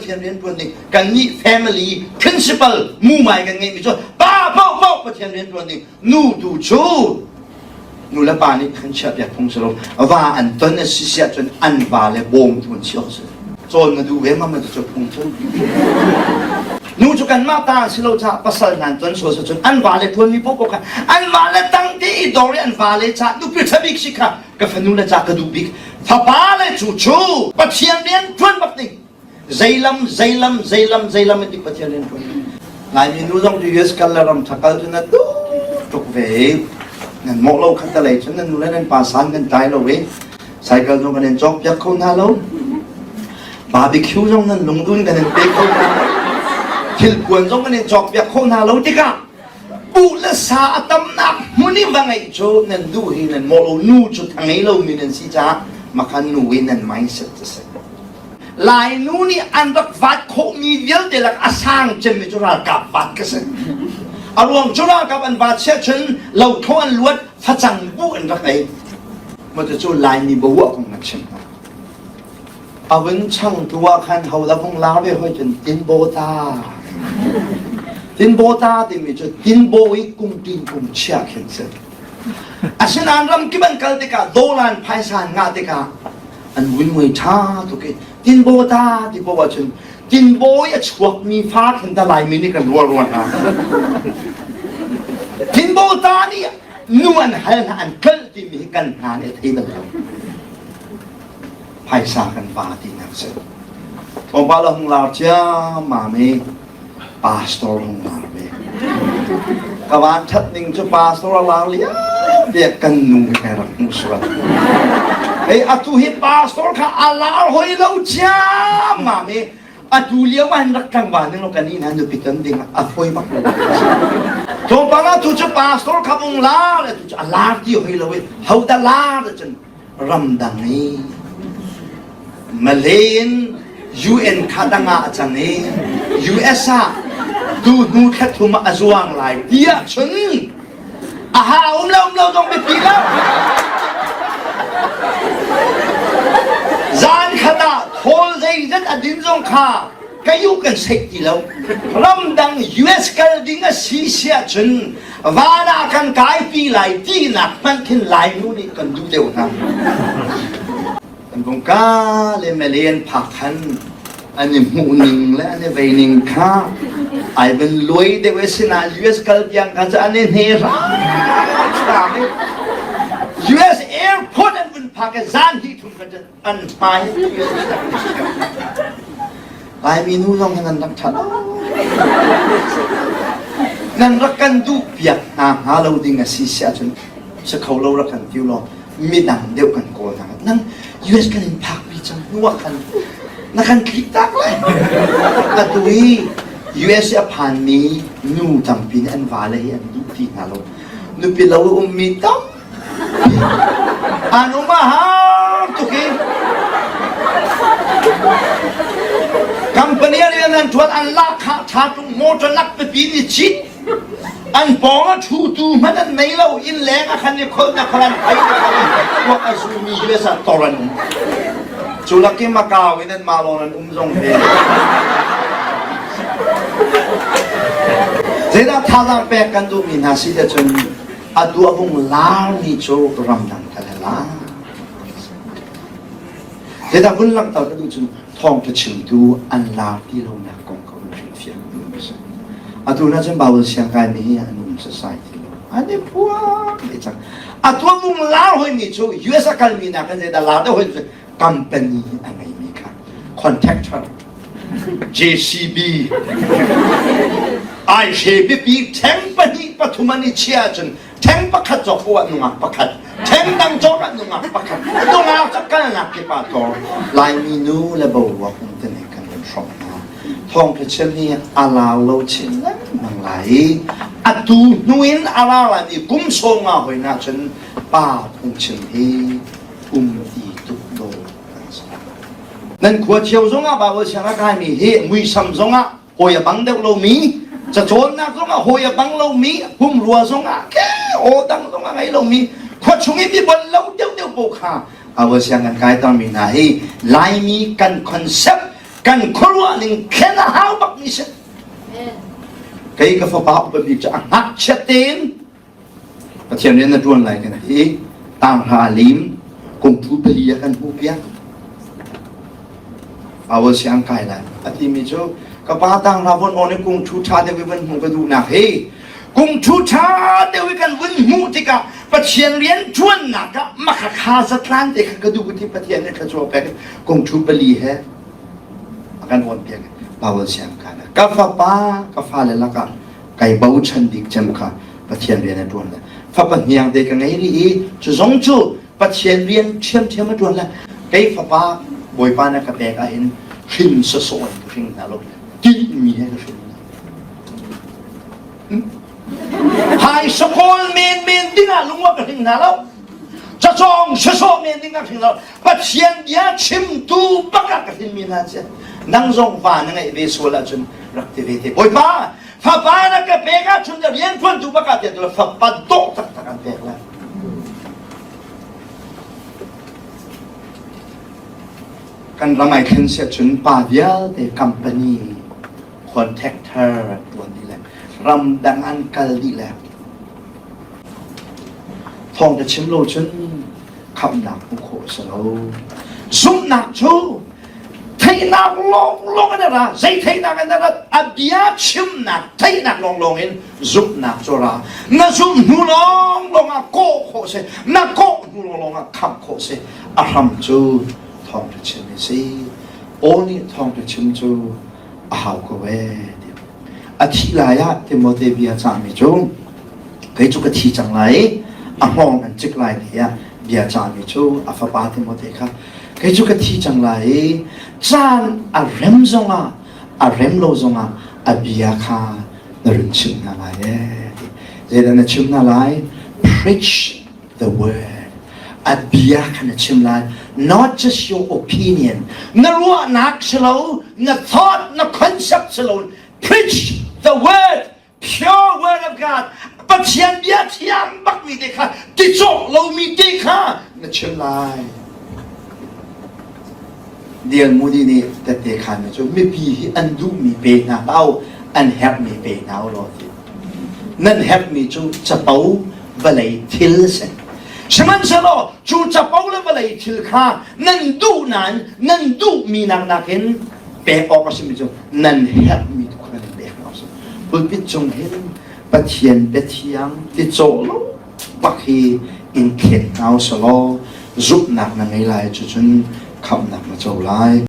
Pathian rian ṭuan ding. Kannih family principle mumai kan ngeihmi cu pa paohpaoh Pathian rian ṭuan ding. Nu tu cu nu le pa nih kan chiahpiak phung si lo. Va an ton a si si ahcun an va le bawmtu an si awk si. Cawn na duh ve ma ma cu phung cu. Nu cu kanmah ta an si lo caah pasal hna an ton sual cun an va le ṭuanmi paohpaoh kha an va le tang te i dor i an va le caah nupi ṭha bik si kha ka fanu le ca ka duh bik. Fapa le cu cu Pathian rian ṭuan bak ding. Zeilam zeilam zeilam zeilam ti Pathian rian ṭuan. Laimi nu zong cu US kal le ram ṭha kal cu na duh tuk ve. Nan mawh lo khat lei cun nan nu le nan pa san kan tlai lo i cycle zong kan in cawk piak kho hna lo. Barbecue zong nan lungdun kan in pe kho hna lo. Thilpuan zong kan in cawk piak kho hna lo tikah buh le sa a tamnak hmun i va ngeih cu nan duh hi nan mawh lo nu cu tha ngei lomi nan si caah makan nu i nan mindset cu si. Lainu nih an rak vat khawhmi vialte lak a sang cemmi cu ralkap vat ka si. A ruang cu ralkap an vat siah cun lotho an luat facang buh an rak ei. Maw cu Laimi bawa kong na chim hna. A vun changtu ah khan hodah hung lar ve hoi cun Tinbawta. Tinbawta timi cu Tinbaw i kum tin kum chia khin si. Asinain ramkip an kal tikah dolan phaisa an ngah tikah an vun mui ṭha tuk i Tinbawta ti paoh ahcun Tinbaw i a chuakmi fa khin ta Laimi nih kan ruah rua hna. Tinbawta nih nu an hal hna an tlolh timi hi kan hna nih a thei bal lo. Phaisa kan va tinak si. Tlawmpal a hung lar ciammam i pastor hung lar ve. Ka van ṭhat ning cu pastor a lar liam tiah kan nu he rak hmuh sual. Hei atu hi pastor kha a lar hoi lo ciammam i atu lio ah hin rak tlangval ning law kan inn ah nupi ton ding a fawi bak lo. Tlawmpal ah tu cu pastor kha vung lar atu cu a lar ti hoi lo i ho dah lar cun ramdang i Malay in UN kha dang ah a cang i US ah tu hnu thla thum ah a zuang lai tiah cun aha um lo um lo zong biapi lo zan khat ah thawl zeizat a din zong kha kayu kan seih ti lo ramdang US kal ding a si siah cun van ah kan kaipi lai tinak hmanh khin Lainu nih kan duh deuh hna kan vung ka le melen phak khan an i hmuh ning le an i vei ning kha ai van luai deuh e sinah US kal tiang kha cu an i hne hram i US airport an vun phak i zan hi thum kha an hmai Laimi nu zong hi nan rak ṭha lo. Nan rak kan duh piak hna hnga lo ding a si si ahcun si kho lo rak kan ti law midang deuh kan kawl hna. Nang US kan in phakpi cang hnu ah khan na kan tlik tak lai. Atu hi US i a phanmi nu tampi nih an vale hi an duh ti hna lo. Nupi lo i ummi tam An um a har tuk i company rian an ṭuan an lak kha ṭha tung motor lak pipi ni cit an pawng a ṭhutu hmanh an nei lo inn leng a khan i khol na khol an phai kuak a zumi US ah tor an um cu lak i Macau in an mah lawn an um zong ve zeidah thazaang pek kan duhmi hna si te cun atu a hung larmi cu ramdang kal he la zeidah vun langhter ka duh cun thawngṭha chimtu an lar ti lonak kong ka hun hrilhfiah duh a si atu na cun Bible siangkai mi hi an um sasai ti lo an i phuak dih cang atu a vung lar hoimi cu US a kalmi nakin zeidah lar deuh hoi cu company a ngeimi kha contractor JCB ai hre biapi ṭheng pahnih pathum an i chia ahcun ṭheng pakhat cawk ah nungak pakhat ṭheng dang cawk ah nungak pakhat nungak cu kalnak kip ah tor Laimi nu le boruak um tene kan van hrawmh hna thawngṭha chim hi a lau lo chin lengmang lai i atu hnu in a lau lai mi kum sawm nga hoi na cun pa phungchim hi um ti tuk dawh kan si. Nan khua cio zongah Bible siang a kaimi hi muisam zongah hawi a bang deuh lomi cacawnnak zongah hawi a bang lomi pumrua zongah ke aw dang zongah ngei lomi khua chung i mi bon lo deuh deuh po kha Bible siang kan kai tangmi hna hi Laimi kan concept. Kan khuaruah ning thlen a hau bak mi si. Kei ka fapa upa bik cu a ngakchiat tein Pathian rian na ṭuan lai kan ti. Tanghra lim kungfu pali a kan hmuh piak. Awal siang kai lai. A timi cu ka pa tanghra von on i kungṭhu ṭha deuh i van hmuh ka duhnak hi kungṭhu ṭha deuh i kan vun hmuh tikah Pathian rian ṭuannak ah makhakha zatlan te kha ka duh ti Pathian nih thluachuah pek kungṭhu pali he a kan on piak. Paul siang kai lai. Ka fapa ka fale lakah kai bochan bik cem kha Pathian rian a ṭuan le fapa hniang te ka ngei rih i cu zong cu Pathian rian ṭhiamṭhiam a ṭuan le kei fapa Bawipa na ka pek ahhin hrin sawsawh in ka hring hna lo tinhmi he ka hring hna hai sakawl menmen dingah lungwa ka hring hna lo cacawng sawsawh men dingah hring lo Pathian bia chimtu bak ah ka hrinmi hna cia nang zong va na ngeih ve sual ahcun rak ti ve te Bawipa fapa na ka pek ahcun na rian ṭuantu bak ah tiah fapa dawh taktak an pek lai kan ram ai thlen siah cun pa vialte company contractor an ṭuan dih le ramdang an kal dih le thawng te chim lo cun khamhnak hmuh khawh a si lo. Zumhnak cu theihnak lawnglawng in a ra. Zei theihnak in a rat? A bia chimnak theihnak lawnglawng in zumhnak cu a ra. Na zumh hnu lawnglawng ah kawh khawh si. Na kawh hnu lawnglawng ah khamh khawh si. A hram cu thawngṭha chim a si. Paul nih thawngṭha chim cu a hau ko ee. A thih lai ah Timote bia cahmi cu kei cu ka thi cang lai i a hngawng an cik lai tiah bia cahmi cu a fapa Timote kha kei cu ka thi cang lai i caan a rem zongah a rem lo zongah a bia kha na run chimh hna lai ee zeidah na chim hna lai preach the word a bia kha na chim lai not just your opinion na ruahnak si lo na thought na concept si lo preach the word pure word of God Pathian bia thiang bakmi te kha ti cawk lomi te kha na chim lai Daniel Moody nih tette khan cu mipi hi an duhmi pe hna hlah an herhmi pe hna u law ti nan herhmi cu capo vawlei thil si sihmanhsehlaw cu capo le vawlei thil kha nan duh nain nan duhmi nak nakin pek awk a simi cu nan herhmi tu kha nan pek awk a si pulpit cung hin Pathian biathiang ti cawh lo bak hi in thlet hna usih law zumhnak na ngei lai cucun khamhnak na co lai.